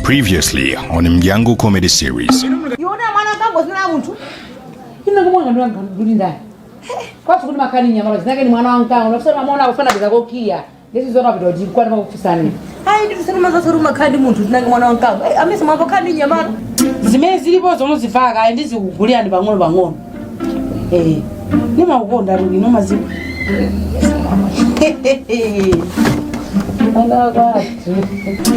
Previously on Mdyangu Comedy Series. Yona mwana kango zina munthu. Ine kumwanga ndanga nduli ndani. Kwathu kuti makhani nyamala zinake ni mwana wankango nafusana mamona akufana biza kokiya. Lezi zona bidwa jikwani makufusani. Ayi ndi tusema mazaso ruma khandi munthu zinake mwana wankango. Eh amese mambo khandi nyamala. Zimene zilipo zomwe zivaka ayi ndizikugulirani pang'ono pang'ono. Eh, nimakukonda Ruli nomaziwa.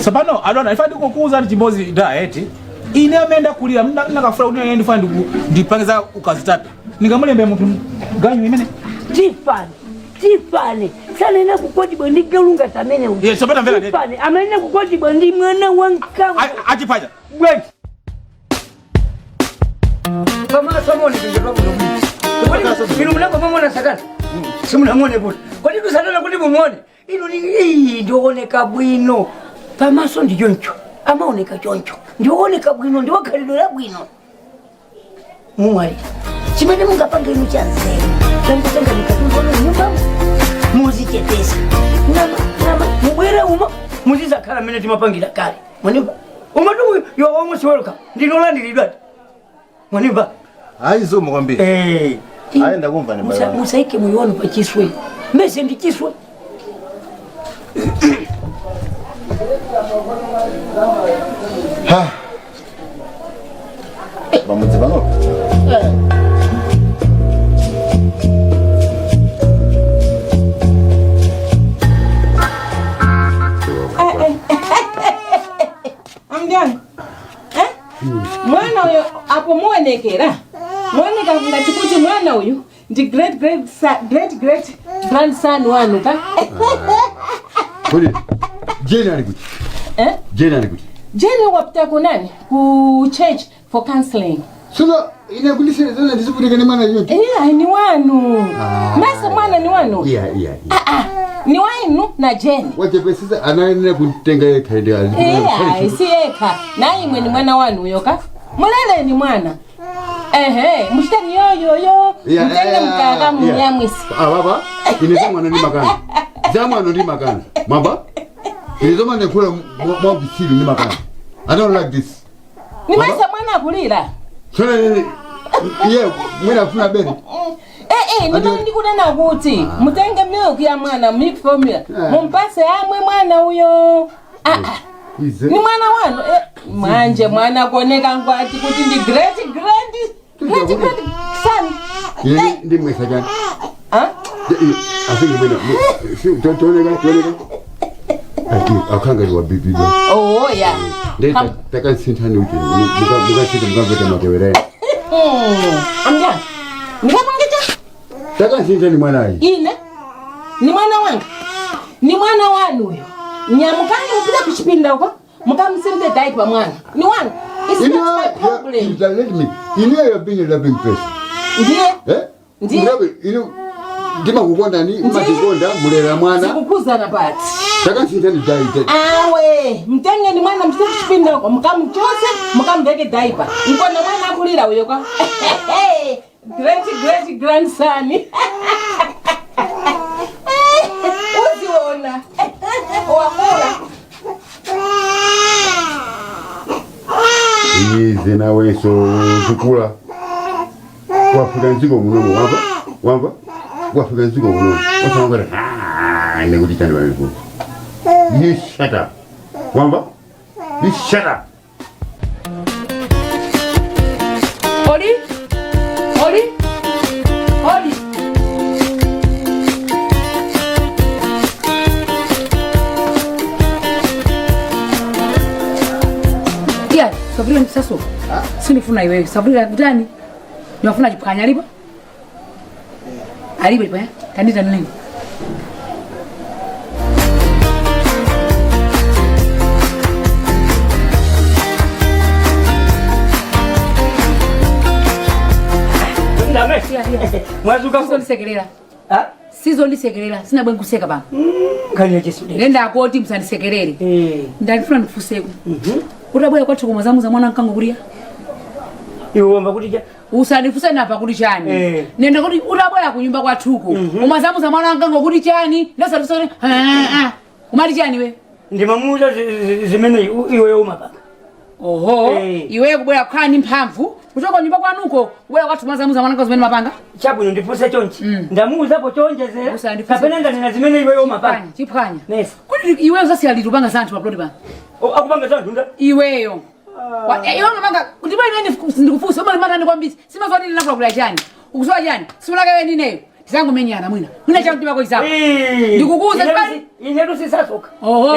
Tsopano adona ifa ndikukuuza ndi chimodzi da eti ine amene ndakulira ndakafuna kuti ine ndifuna ndipangiza ukazitape ndingamulembe munthu ganyu imene Tiffany, Tiffany, sanena kukwatibwa ndi galunga samene uyu. Ye, tsopano mvera ndeti. Tiffany, amene kukwatibwa ndi mwana wa mkango. Achipaja Bwanji. Pamaso amaoneka ngati wabwino bwino. Inu munango mwamuona Satana? Simunamuone kuti. Kodi tu Satana kuti mumuone? Inu ni ii ndioneka bwino. Pamaso ndi choncho. Amaoneka choncho. Ndioneka bwino, ndiwakhalidwe labwino. Mumwalira. Chimene mungapange inu cha nzeru. Tangotenga katundu wanu m'nyumbamo. Muzichepesa. Nama, nama, mubwere umo. Muzizakhala mmene timapangira kale. Mwanimva? Umati uyu, you are almost welcome. Ndinolandiridwa. Mwanimva? Ayi zikomo kwambiri. Eh. Ayi ndakumva ni baba. Musaike moyo wanu pa chiswe. Mese ndi chiswe. Ha. Pamudzi pano. Amdyangu. Eh? Mwana uyo apo muonekera. Muoneka ngati kuti mwana uyu ndi great great great great grandson wanu ka. Kodi Jane ali kuti? Eh? Jane ali kuti? Jane wapita kunani? Ku church for counseling. Sono ine kuti zona ndizivutika ndi mwana choncho. Eh, ni wanu. Masa mwana ni wanu. Iya. Ah ah. Ni wanu na Jane. Wachepesesa anayenera kutenga yekha ndi ali. Eh, ayi si yekha. Na imwe ni mwana wanu uyo ka. Muleleni mwana. Ehe, muchiteni yoyoyo. Mtenge mkaka muyamwisi. Ah baba, ine zamwana ndi makana. Zamwana ndi makana. Mwamba? Ine zamwana kula mwa ndi makana. I don't like this. Ni masa mwana akulira. Sono ine iye mwina afuna bere. Eh eh, ndimo ndikunena kuti mutenge milk ya mwana, milk formula. Mumpase amwe mwana uyo. Ah ah. Ize. Ni mwana wanu eh, manje mwana kuoneka ngwati kuti ndi great grand great great son. Ine ndimwesa chani. Ah? Asinge mwina. Toneka toneka. Ati akhanga wa bibi. Oh yeah. Ndeta takasinthani kuti mukasita mukaveta matewera. Amja. Ndikapangecha Takasinthani mwanayi. ine ni mwana wanga. Ni mwana wanu uyo. Nyamukani mupita kuchipinda uko. Mukamsinte diaper mwana. Ni wanu. It's You not know, my problem. you let me. You know you're being a loving person. Ndiye Eh? Ndiye. You know, ndimakukonda ni matikonda mulera mwana. Sikukuzana pati. Takasinthani diaper. Awe, mtengeni mwana mchite kuchipinda uko. Mukamchose, mukamveke diaper. Nkona mwana akulira uyo kwa. Great great grandson. Uziona. Wakula. Ize nawenso zikula. Wafika mdziko munomu wamva? Wamva? Wafika mdziko munomu. Wasamangara. Ah, ine kuti chani pamenepo. You shut up. Wamva? You shut up. Oli? Oli? Oli? Iya, safuria msaso. Sinifuna iwewe. Safuria kutani? Niwafuna chiphwanya alipo? Alipo chiphwanya? Tandita nini? Ndame. Mwazuka Sizondisekerera. Ah? Sizondisekerera. Sina bwengu kuseka pano. Nkhani yachisudeni. Ndenda koti musandisekerere. Eh. Ndalifuna ndifuseko. Utabwera kwathu koma zamuza mwana mkango kuliya. Iwe wamba kuti cha Usandifuse napa kuti chani. Eh. Nenda kuti utabwera kunyumba kwathuko. Koma zamuza mwana mkango kuti chani. Ndasandifuse kuti ah ah. Umati chani we? Ndimamuuza zimene iwe umapanga. Oho. Eh. Iweyo kubwera kukhala ndi mphamvu kuchoka nyumba kwanuko kubwera kwathu mwazamuza mwananga zimene mapanga. Chabwino, ndifunse chonchi, ndamuuzapo chonjezera Usandifunse. kapena ndanena zimene iweyo umapanga? Chiphwanya, chiphwanya. Nesa. Kuti iweyo uzasiya liti upanga zanthu paploti pano? Akupanga zanthu nda? Iweyo. Iwe umapanga ndipo ine ndikufunsa, umalimana kwambiri simazowa ndili nakula chani, ukuzowa chani simulaka iwe ndineyo tizangomenyana mwina mwina chakuti pako izako. Ndikukuuza, Inetu sisasoka. Oho,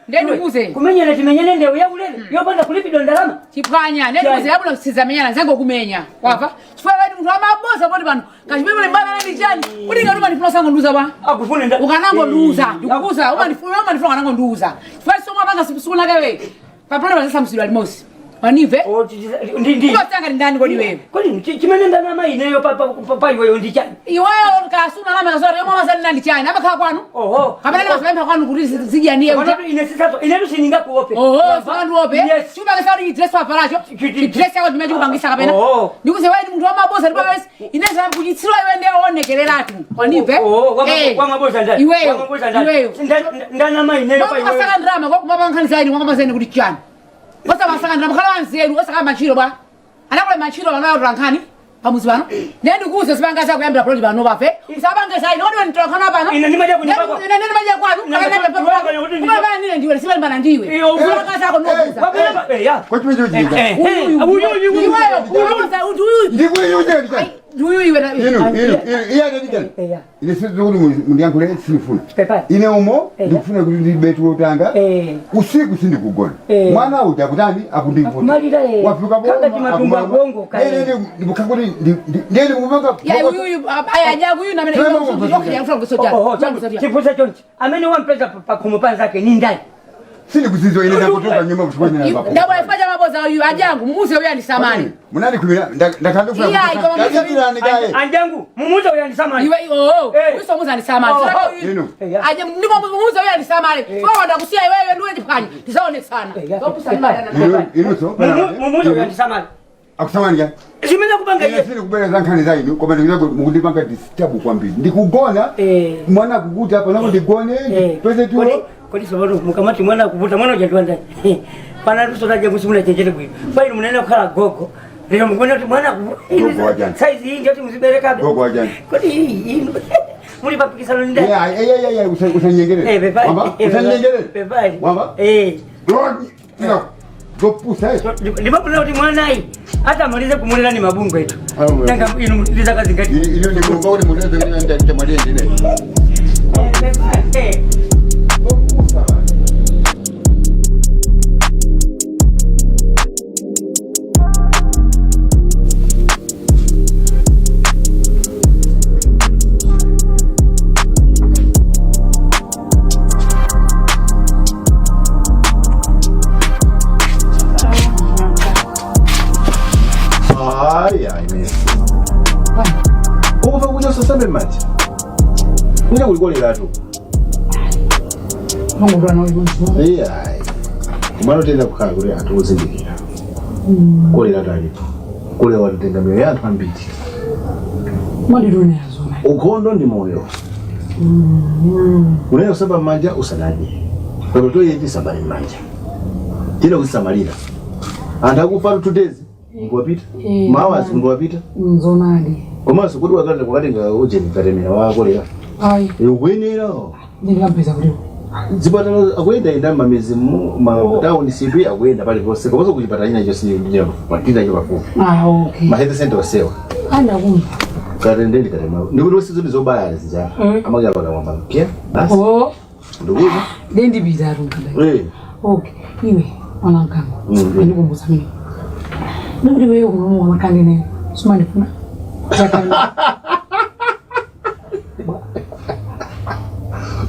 ndiye ndikuuze. Kumenyana timenyane ndewu yaulere yopanda kulipidwa ndalama. Chiphwanya, ndikuuze yabuno sizamenyana, zangokumenya wava chifukwa kati munthu amabosa poti pano kachimene mbana ndi chani kuti ngati umandifuna usangondiuza bwa. Akufune nda? Ukanangondiuza, ndikukuuza, umandifuna, umandifuna ukanangondiuza chifukwa somwe apanga sikunaka iwe paploti pazasamsidwa limosi wanive. Oh, ndi umasanga ndi ndani kodi iweyo? Kodi chimene ndanama ineyo pa iweyo ndi chani? Iweyo kasuna lame kasora yomwe amazanina ndi chani amakhala kwanu? Oho. Kapena ndimazapempha kwanu kuti zidyaniye? Komatu ine sisaso, inetu siningakuope. Oho, sikandiwope. Yes. Chikupangisa kuti chidress wavalacho, chidress yako ndimene chikupangisa kapena? Oho. Ndikuze wewe ndi munthu wamabosa ndipo ineza kuchitsiro iwe ndiye onekereratu wanive. Oho, wamabosa ndani? Iweyo. Wamabosa ndani? Iweyo. Ndanama ineyo pa iweyo? Masaka ndrama kokumapankhanizaini mwakamazeni kuti chani osamasaka ndrama khala wanzeru osakhala mantchito bwa anakula mantchito pano ayotula nkhani pamuzi pano ndiye ndikuuze sipanga zakuyambira ploti pano pafe usapange zaini odiwe nditola pano. Ine ndimadya kunyumba kwako. Ine ndimadya kwanu. Kumalipana ndiwe sipalimbana ndiwe. Iyo, Usapanga zako ndikuuza. Ya. Kwa chimene chochitika. Uyuyu. Uyuyu. Iweyo, uyuyu. Ndikuyuja ndikani. Uyuyu iwe Inu, inu, inu, iye adadikani. Eya. Ine sizikuti mundiyankhule sindifuna. Pepa. Ine umo Eya. ndikufuna kuti ndibetulo tanga. Usiku sindikugona. Mwana uja akutani, akundivuta. Akumalira, eh. Wafika Kanga timatumbo akuongoka, eh. Ndikuti ndiye ndikupanga. Ya uyuyu aya nyaku uyu na mene Oho, chifunse chonchi, amene wampeza pakhomo panzake ni ndani? Sindikuzizo ine ndakutoka nyumba kuchikonyera papo. Ndabwa ifaja maboza uyu ajangu mumuze uyu andisamani. Munali kumira ndakandofuna. Iya, ikoma Kazikirani kaye. Anjangu, mumuze uyu andisamani. Iwe oo Eh. uso muze andisamani. Oho. Inu. Eya. Aje ndiko mumuze uyu andisamani fo ndakusiya iwewe ndiwe chiphwanya tisaonetsana. Inu inu so. Mumuze uyu andisamani. Akusamani ka. Zimene akupanga Ine iye. sindikubwera za nkhani za inu koma ndikuza mukundipanga disturb kwambiri. Ndikugona. Mwana akukuta apa nako ndigone. Pese tulo. Kodi sopano mukamati mwana akuvuta, mwana uja ndiwandani? Pana lusotaja musimuna chenjere bwino paino munene kukhala gogo lero mukuona kuti mwana Gogo wajani. Saizi iyi ndiyoti muziberekabe. Gogo wajani. Kodi iyi inu muli papikisano ndi ndani? Yeah, yeah, yeah, yeah, usanyengerere. Eh, pepani. Wamba? Usanyengerere. Pepani. Wamba? Eh. Zopusa. Ndimapuna kuti mwanayi atamalize kumulira ni mabungwe etu. Ah, well. Nanga inu ndizaka zingati? Ino ndikulomba kuti munthu ndamwaliye ndine. Eh, pepani. Eh. Zopusa. Hayi hayi mesi. Ukufa kuja usasambe manje. Kuja kulikolera tu. Iya hayi. Kumano tenda kukhala kuti anthu ozindikira. Kolera talipo. Kolera watitenga miyoyo ya anthu ambiri. Ukhondo ndi moyo. Unene usamba m'manja usanadye. Pano toyeji sambani m'manja. Tina kuzisamalira. Anthu akufa 2 days. Ngwapita. Mawazi ngwapita. Nzonadi. Komanso kuti wakati wakatenga ujeni katemera wakolera. Ayi. Ukuyenera. Ndikampeza kuti Zipatala akuyendayenda m'mamizi mu matawuni sipi akuyenda paliponse komanso kuchipatala china chonse tinacho pafupi. Ah, okay. Ma health center osewa. Andakumva. Katendeni katemera ndikuti osizo ndi zobaya zija amakhala pakamwamba mpya basi. Oh. Ndikuti Ndendipita atunkanda. eh Okay, iwe mwanankango. Mm. Ndikumbutsa mimi. Ndikuti wewe unomo wamakande neyo. Sumandifuna.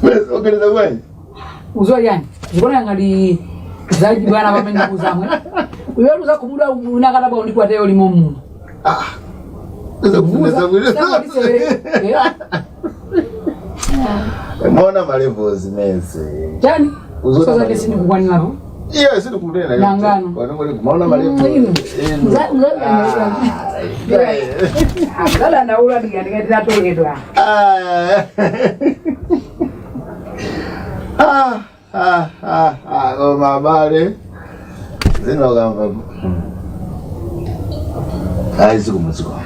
Basi ogereza bwanji. Uzwa yani. Zikona ngati zaidi bwana pamene kuzamwe. Iwe uzakhumudwa unakataba undikwateo limo muno. Ah. Zakufunza. Mbona malevels mese. Chani? Uzona Soza malevels. sindikukwanirapo. Iya sindikutena. Nangano. Maona malevels. Zala naula ndikati Ah. Ah, ah, ah, ah, koma abale. Zina ukamva. Ayi, zikomo, zikomo.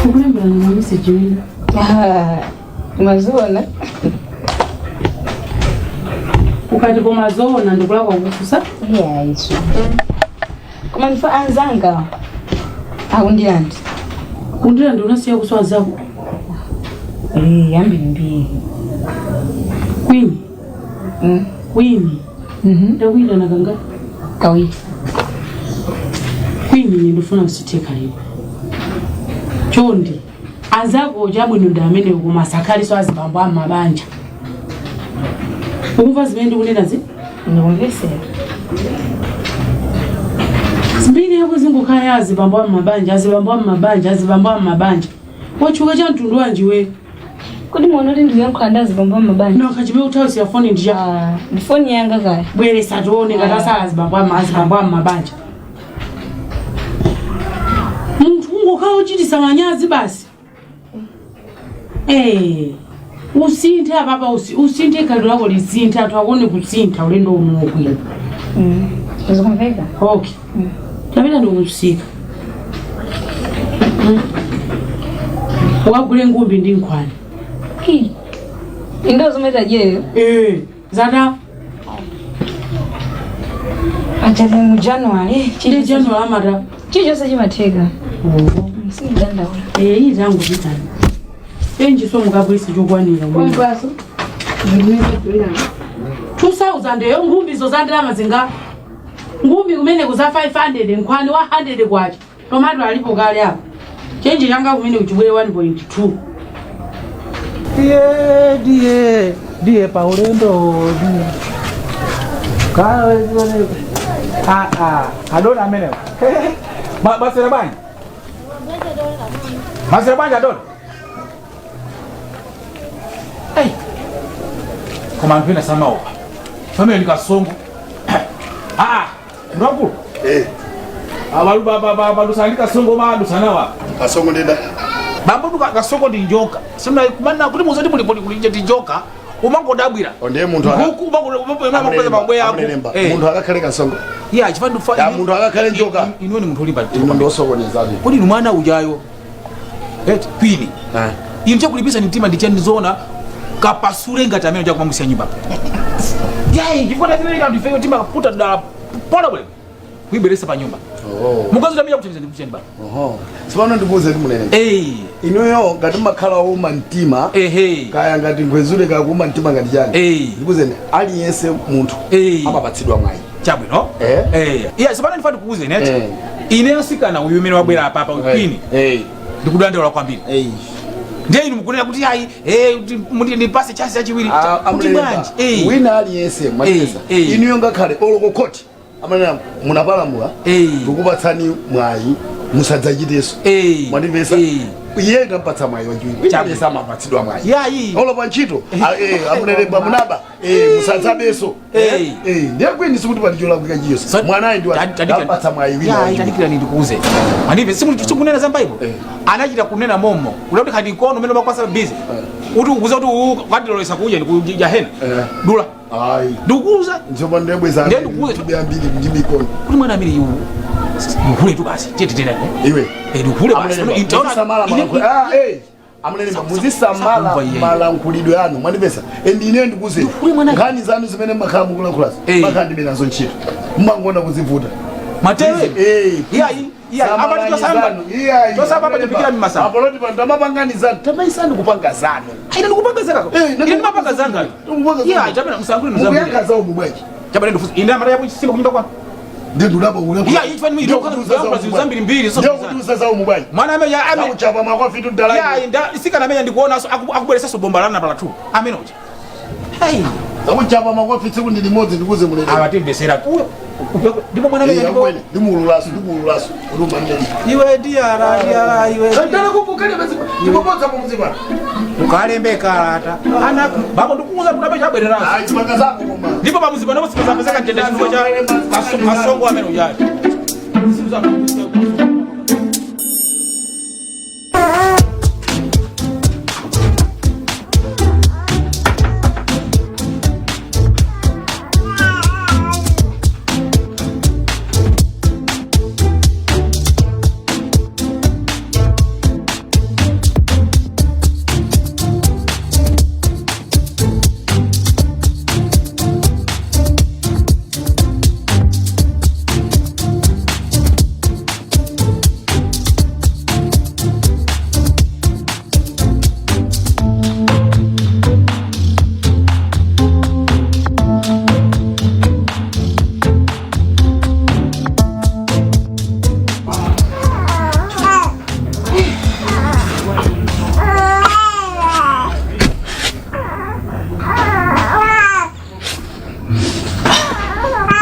Ukulembelana na meseji wina. Mazoona. Ukati koma zoona, ndikulakwa kufusa? Yeah, isu. Koma ndifa anzanga akundilandi. Kundilandi unasiya kuswa zako? Eh, ambirimbiri. Queen. Queen. Ndakuitana kanga? Kawiri. Queen, ine ndifuna usitheka iwe. Chondi. Anzako chabwino ndi amene koma asakhaliso azibambo amabanja. Ukumva zimene ndikunena zi? Ndikumvesera. Mbiri yako zingokhala ya azibambo amabanja, azibambo amabanja, azibambo amabanja. Wachuka cha mtundu wanji we? Kodi muona kuti ndikuyankhula ndi azibambo amabanja? No, kachime utausi ya foni ndija. Ndi foni yanga kaya. Bweresa tione ngati asala azibambo ama azibambo amabanja. Munthu ungokhala uchitisa manyazi basi. Eh, usinthe apapa, usinthe khalidwe lako, lisinthe, anthu akuone kusintha ulendo uno kwino. Zikumveka? Okay. Tapita ndikusika. Ukagule ngumbi ndi nkhwani. Indo zomwe tadyerero? Eh, zata. Achati mu January. Ndi January amata. Chilichonse chimatheka. Sindidandaula. Eh, iyi tangu pitani. Enji so mukabwese chokwanira. Kwampaso. 2000 yo ngumbi zo zandalama zinga. Ngumbi kumene kuza 500, nkhwani wa 100 kwacha. Tomato alipo kale apo. Chenji changa kumene kuchibwere 1.2. Ndiye ndiye ndiye paulendo ndiye kawe. Ah ah, adona amenewo. Masera bwanji, masera bwanji adona. Hey. Koma anthu ena samaopa family likasongo. Ah, ndakulu. Eh. Abalu baba balusana likasongo ma lusanawa. Kasongo ndenda. Bambo duka kasongo ndi njoka. Simna kumana kuti muzoti muli poli kulije ndi njoka. Umangodabwira. Ndiye munthu aka- Huku umango mabwe yako. Amulemba. Munthu akakhale kasongo. Yeah, chifandu fa. Ya munthu akakhale njoka. Inuwe ni munthu olimba. Inu ndosokonezani. Kodi inu mwana ujayo. Eh, kwini. Eh. Inu chakulipisa ni mtima ndi chani zona kapasule ngati amene chakumamusiya nyumba. Yayi, chifukwa tazimene kantu ifeyo tima puta da pona bwe. Kuibweresa pa nyumba. Oh. Mukazi utamija kuthandiza ndi kucheni baba. Oho. Sipano ndikuuze ndi munene. Eh. Inuyo ngati mmakhala uma mtima. Ehe. Kaya ngati ngwezule kaya kuuma mtima ngati chani. Eh. Ndikuuzeni aliyense munthu Eh. amapatsidwa mwayi. Chabwino. Eh. Eh. Yeah, sipano ndifuna ndikuuze neti. Eh. Ine nsikana uyu umene wabwera apapa ukwini. Eh. Ndikudandaula kwambiri. Eh. Ndiye inu mukunena kuti ayi, eh, kuti ndipase chance yachiwiri. Kuti Amulemba. bwanji? Eh. Wina aliyense mwachesa. Eh, eh. Inuyo ngakhale olokokoti amanena munapalamula. Eh. Ndikupatsani mwayi musadzachitenso. Eh. Mwandimvesa? Eh. Iye ndampatsa mwayi wachiwiri. Wina Chabwino. aliyense amapatsidwa mwayi. Yayi. Olopa ntchito amunelemba munaba musadzabenso. Eh. Ndiye kwini sikuti palicholakwika chiyonse mwanayi ndi ndampatsa mwayi wina Yayi, wachiwiri. tadikira ndikuuze. Mandive simunena za Bible. Eh. Anachita kunena momo. Ulakuti khandi kono umene umakwasa busy. Kuti ukuza kuti ukandilolesa kuja ndikujahena. Eh. Dula. Ayi. Ndikuuza Nzoba ndebweza Ndiye ndikuuze. ndibe ambiri ndi mikono. kuti mwana amene iwu ndikule tu basi. Tete tete. Iwe. Eh, ndikule basi. Amunelemba, muzisamala malankhulidwe. Ah, eh. Amunelemba, muzisamala Sakumva iye. malankhulidwe anu mwandipesa. Endi ineyo ndikuuze. Ndikule mwana. Nkhani zanu zimene mmakhala mukulankhulazo. Eh. Makhala ndibe nazo ntchito. Mmangoona kuzivuta. Matewe. Eh. Iyayi. Iyayi. Amati tosamba. Iyayi. Tosamba pachipikira mmasamba. Apoloti pano tamapangani zanu. Tamaisani kupanga zanu. Ine ndikupanga zanga. Eh, Ine ndimapanga zanga. Ndikupanga zanu. Iyayi, chabwino musankhule muzambiri. Mukuyankha zawo mubwaji. Chabwino ndifusa. Ine amata yapo simba kunyumba kwanu. Ndi ndulabo ule. Iya, ichifani zinthu zambirimbiri Ndikutuza zawo mubwanyi. Mwana amene ame Akuchapa makofi tu ndalai. Ya, nda sikana amene ndikuona so akubweresanso bomba lana pala 2. Amene uja. Hey. Akuchapa makofi tsiku ndi limodzi ndikuze mulele. Awatimvesera. Ndipo mwana amene ndipo ndimululaso ndimululaso. Uluma ndeni. Iwe diara diara iwe. Ndala kukukale basi. Ndikubodza mumuzipa. Ukalembe kalata. Ana babo ndikuuza kuti abe chabwereraso. Ayi chipanga zako koma. Ndipo pamuzipa ndipo sipazapezeka mtendere chifukwa cha kasongo amene ujayo.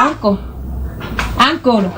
Anko. Ankolo.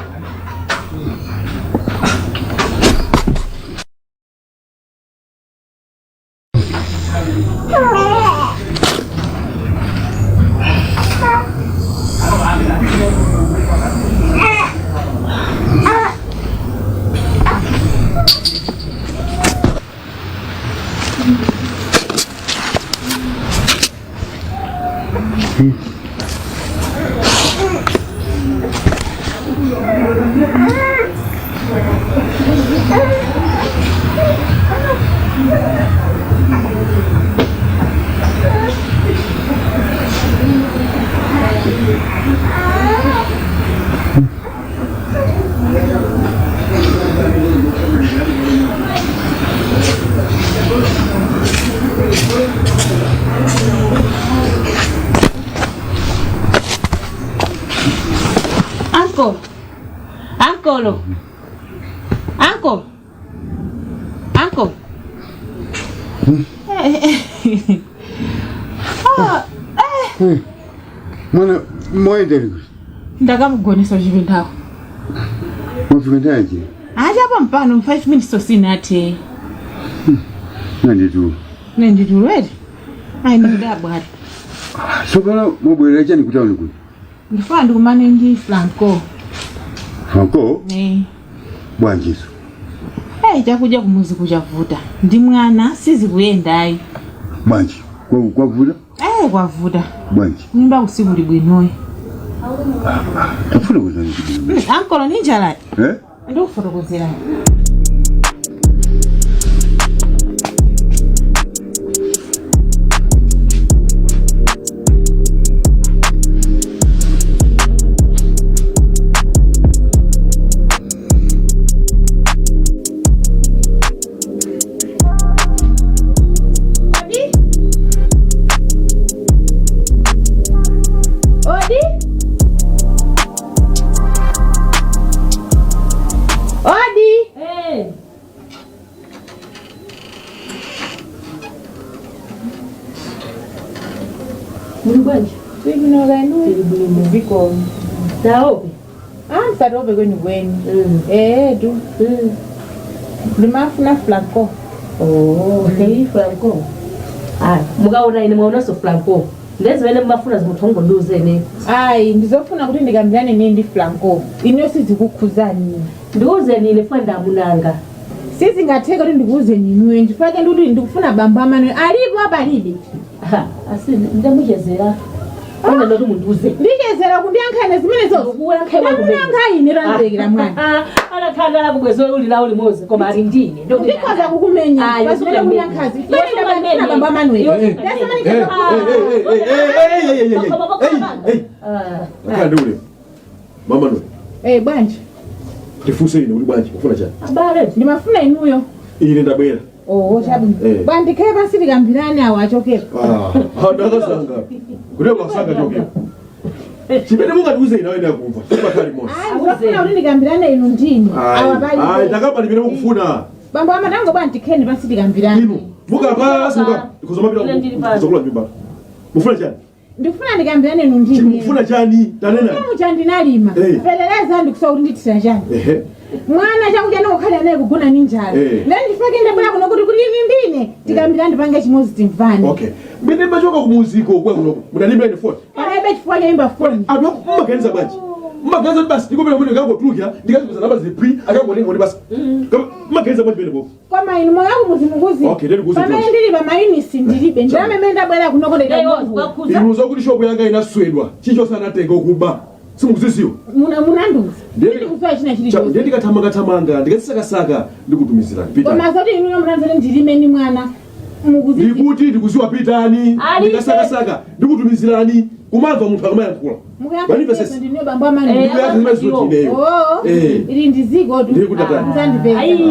Anko. Ankolo. Anko. Anko. Mwana moyenderi Ndakamugonesa kuchipindako. wafika ntaje Achapa mpano 5 minutes osinathe. nanditulo Nenditulwere. Ayi ndidabwata. sokala mobwerera chani kutauni kuno Ndifuna ndikumane ndi Franco. Franco Eh. bwanjiso Eh chakudya kumuzi kuchavuta. Ndi mwana sizikuyendayi. bwanji kwavuta Eh kwavuta. bwanji Kunyumba usiku libwinoyi. tafuna kuzani kibino Ankolo ni njala. eh Ndikufotokozera. Odi? Odi? Hey. Muli bwanji? Bwino Taope. Ah, msatope kwenu kwenu. Eh, tu. Ndimafuna Franco. Oh, okay, Franco. Ah, mukaona ine mwaonanso Franco. Ndezimene mmafuna zimuthongo ndiuzene. Ayi, ndizofuna kuti ndikambirane nini ndi Franco. Ine sizikukhuzani. Ndiuzeni ine funa ndamunanga. Sizingatheka kuti ndikuuzeni inuyo chifukwa ndikuti ndikufuna bambo amene alipo apalibe. Ha, asi ndamuchezera. Ona ndoti mundiuze. Ndichezera kundiyankhani zimenezo. Ndamuyankha ine tandirekera mwana. Anakhala la kubwezo uli lawo limodzi koma ali ndine. Ndikhoza kukumenya. Ayi, Pazimene kundiyankhazi. Ndifuna bambo Amanuel. Akhala ndi ulemu. Mama Noel, Eh, bwanji. tifunse ine uli bwanji ufuna chani? Abale. Ndimafuna inuyo. Ine ndabwera. Oh, chabwino. Eh. Bwanji ndikhale pansi tikambirane awo achokepo. Ah, ndakasanga. Kuti masanga chokepo. Chimene mungatiuze ine awene akumva. Timakhala limodzi. Ndikufuna kuti ndikambirane inu ndinu. Awa Ayi, pali. takamba limene mukufuna. Bambo amatango bwana tikheni pansi tikambirane. Inu mukapa simuka kuzomapita Ine ndili pano. kuzokula nyumba. Mufuna chani? Ndikufuna ndikambirane inu ndinu. Mufuna chani? Tanena. Mucha ndinalima. Eh. Peleleza ndikusowa kuti ndithira chani. Ehe. Mwana chakudya ndikukhala naye kugona ndi njala. Eh. Ndani ndifake ndabwera kuno kuti kuti inu ndine tikambirane ndipange chimodzi timvane. Okay. Mene machoka kumuziko kwa kuno. Munalimba ine phone. Palibe chifukwa choyimba foni. Anthu mmaganiza bwanji. Mmaganiza kuti basi ndikupita kumene ndikangotulukira ndikazipeza namba zipri akangotenga kuti basi. Mmaganiza bwanji pene popo. Koma inu moyo wangu muzimukuzi. Okay, ndili kuuze Pamene choncho. ndili pa mayunisi ndilibe. Ndalama imene ndabwera kunoko ndidamugula. Inu zokuti shopu yanga inaswedwa. Chichonse anatenga ukuba. Simukuziziwa. Munanduza. Ndiye- Ndikusowa china Cha- chilichonse. Ndiye ndikathamangathamanga ndikazisakasaka ndikutumizirani. Pitani. Koma zoti inuyo munanzoti ndilime ni mwana. Mukuzizi. Ndikuti ndikuziwa pitani. Alibe. Ndikasakasaka ndikutumizirani. Kumamva munthu akamayankhula. Manifest. Ndiniyo bambo amani. Ndikuyankha zimene zoti ineyo. Oh, Eh. ili ndiziko tu. Ndiye kuti atani. Muzandipeza. Ayi,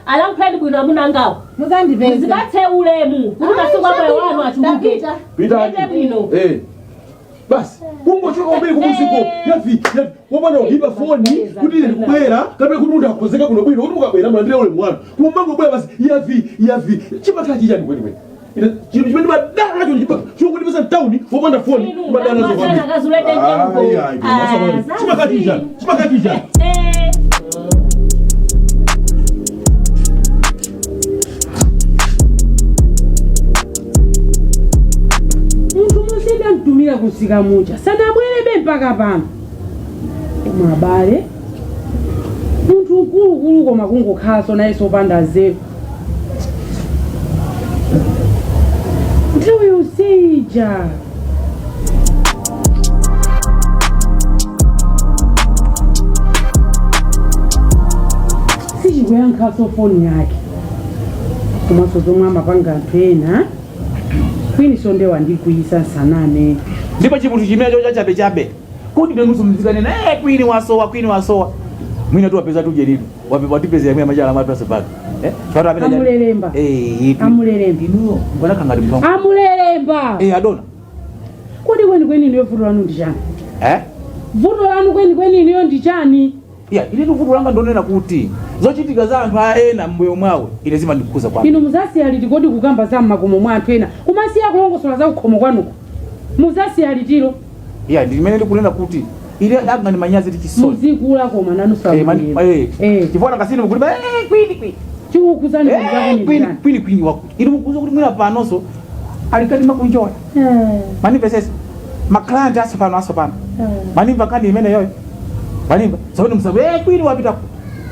alankhulani bwino amuna angawo. Muzandipeza. Muzipatse ulemu kuti masiku amoyo wanu achuluke. Ndapita. Pitani. Muyende bwino. Eh. Basi kungochoka umene kumuziko yavi yavi wopanda kuimba foni kuti ine ndikubwera kapena kuti munthu akonzeka kuno bwino kuti mukabwera mulandire ulemu wanu kumangobwera basi yavi yavi chimakhala chichani kwenikweni ine chinthu chimene madana nacho chipa chongondipeza mtawuni wopanda foni Inu, madana nacho masana akazulete njengo. Ayi, ayi, Ah, chimakhala chichani chimakhala chichani Eh. Munthu musida mtumira kusika mucha sanabwerebe mpaka pano. Koma abale, munthu mkulukulu koma kungokhalanso nayenso opanda nzeru. Nthawi yonse ija sichikuyankhanso foni yake, komanso zomwe amapanga anthu ena kwiniso nde wandigwisa nsaname. Ndipo chimunthu chimene cho chachabechabe kuti ndinusumzikane eh kwini wasowa kwini wasowa mwina tu wapeza tuje lino watipezera mwina machala mwatu asopano eh chwatu amene Amulelemba. eh Amulelemba. inuyo mbona kangati mpango Amulelemba. eh adona Kodi kwenikweni iniyo vuto lanu ndi chani? eh Vuto lanu kwenikweni iniyo ndi chani? ya ine vuto langa ndonena kuti zochitika za anthu a ena mbuyo mwawo ine zimandikhuza kwanu. Inu muzasiya liti kodi kukamba za mmakomo mwa anthu ena kumasiya kulongosola za kukhomo kwanuko? Muzasiya litiro? Ya ndimene ndikunena kuti ine anga ndi manyazi ndi chisoni. Muzikula koma nanu eh mani samulelemba. eh chifukwa kasini mukuti eh kwini kwini Chikukuzani Eh, kwini kwini kwini wakuti ine mukuza kuti mwina panonso alikati makunjoya manimvesesa maclient asopano asopano manimva kani imene yoyo manimva tsopano musabu eh kwini wapita ku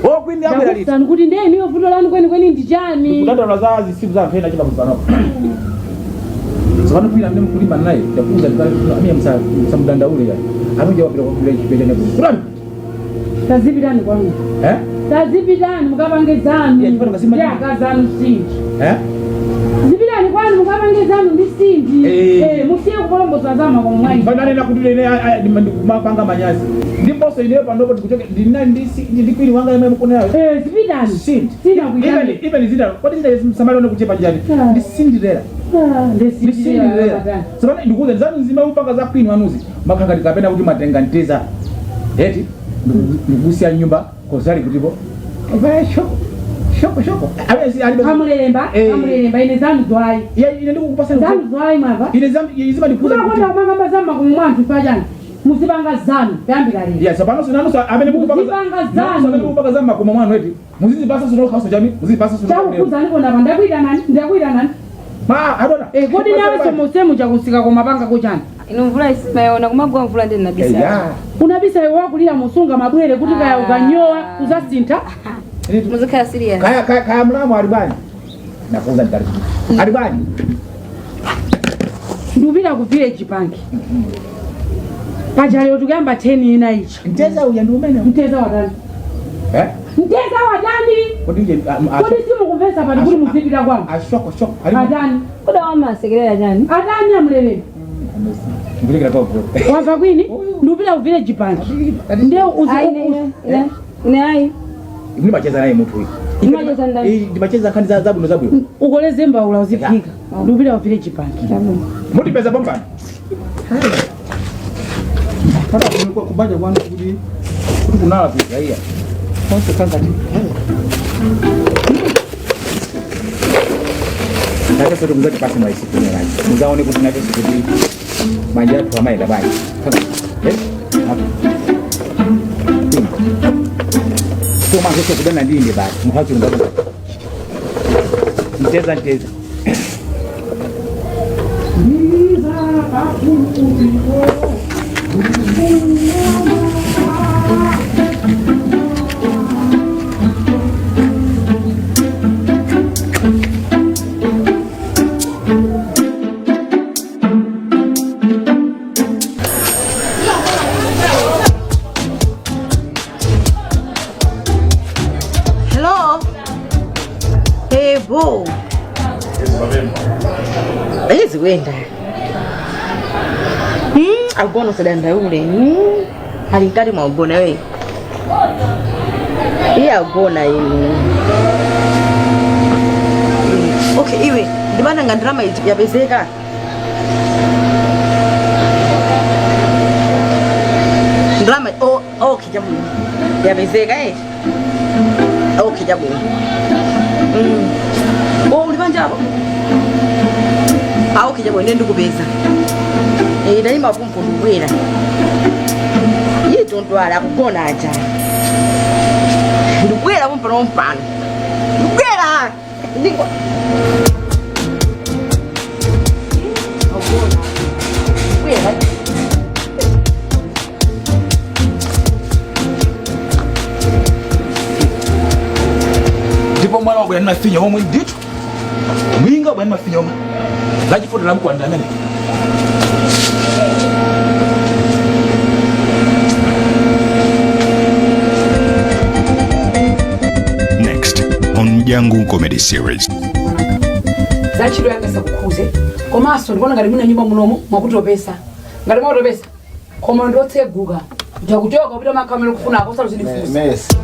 oh kwini abwera liti Ndakuwuzani kuti ndiye iniyo vuto lanu kwenikweni ndi chani? kudandaula za zisiku za anthu ena chipa kupanopo tsopano kwini amene mukulimba naye ndakuuza amene musamudandaule yani amene wapita kwakula chipete nebo kutani Tazipitani kwanu. eh Tazipitani mukapange zanu. Ya, chifukwa kasima- Ndi akazanu sinji. eh Zipitani kwanu mukapange zanu ndi sinji. Eh. Eh, musiye kulongosola za mmakomo mwa inu. fananena kuti ine ndimapanga manyazi ndiponso ineyo panopo ndikuchoke ndina ndi kwini wanga imwe mukunenayo Eh, zipitani. Sindi. Sina kuitani. Even even zina kodi zina msamali one kuchepa njani Ah. ndi Cinderella. Ah, Ndi ndi Cinderella. Cinderella. Tsopano ndikuuza zanu nzima upanga za queen wanuzi makhangati kapena kuti matenga nteza. Eti ndikusiya nyumba kozali kutipo. Ivaye shoko. Shoko shoko. Amene si alibe. Amulelemba, Eh. amulelemba ine zanu zwayi. Ya ine ndikukupasa Zanu zwayi mwava. Ine zam izima ndikuuza kuti. Mumakonda kumangamba za mmakomo mwa anthu pachani. Muzipanga zanu kuyambira lero. Ya tsopano sinanu amene mukupanga Muzipanga zanu. amene mukupanga za makomo mwanu eti. Muzizipasa sino khaso chami muzizipasa sino. Chakukuzani kona pa ndakuyitanani, ndakuyitanani. Ma adona. Eh, kodi nawe somosemu chakusika koma panga kuchani? Inu mvula isimaona kumagwa mvula ndi nabisa. Ya. Unabisa iwe wakulira musunga mabwere kuti kaya ukanyowa uzasintha. Muzikhala serious. Kaya kaya kaya mlamu alibani. Nakuuza ndikali. Alibani. Ndupita ku village bank. Paja lero tikuyamba 10 ina icha. Mteza uya ndi umene. Mteza watani? Eh? Mteza watani? Kodi nje Kodi simukumvesa pati kuti muzipita kwanu? ashoko shoko. Atani? Kuda wamasekerera chani? Atani amulelemba? Ndikulikira kwa bro. Wamva kwini? Ndupita ku village bank. Ndiye uzi Ayi ine ine ayi. Ndimacheza naye munthu uyu. Ndimacheza ndani? Eh, ndimacheza nkhani za zabwino zabwino. ukoleze mbawula uziphika. Ndupita ku village bank. Mutipeza pompano. Hata kubanja kwanu kuti kuti kunala kuzaia. Konse kangati. Nacho kuti muzati pasi mwaisikunye manje. Muzaone kuti nacho kuti manje athu amayenda bwanji. Eh? Koma zose kudana ndinde basi. Mukhachi ngabo. Mteza mteza. Hello. Hey, boo. Ezikwenda. Akugona usadandaule. Ali mkati mwa ugona wewe. Iye agona inu. Okay, iwe ndimana nga drama yapezeka. Drama oh okay jambo. Yapezeka eh. Okay jambo. Oh uli panja apo. Ah okay jambo ine ndikupeza. Eh ndayima pompo ndikubwera. Iye tontwala akugona aja. Ndikubwera pompo pompano. Ndikubwera. Ndikwa. Agona. Ndikubwera. Ndipo mwana wabwera ndi mafinya omwe ndithu. Mwinga wabwera ndi mafinya omwe. Lachifoto lamkwanda amene. Next on Mjangu Comedy Series. Za ntchito yanga sakukhuze komanso ndikuona ngati mwina nyumba munomo mwakutopesa ngati mwakutopesa koma ndotseguka njakuchoka kupita makhamero kufunako usaluzindifusa. Mesi.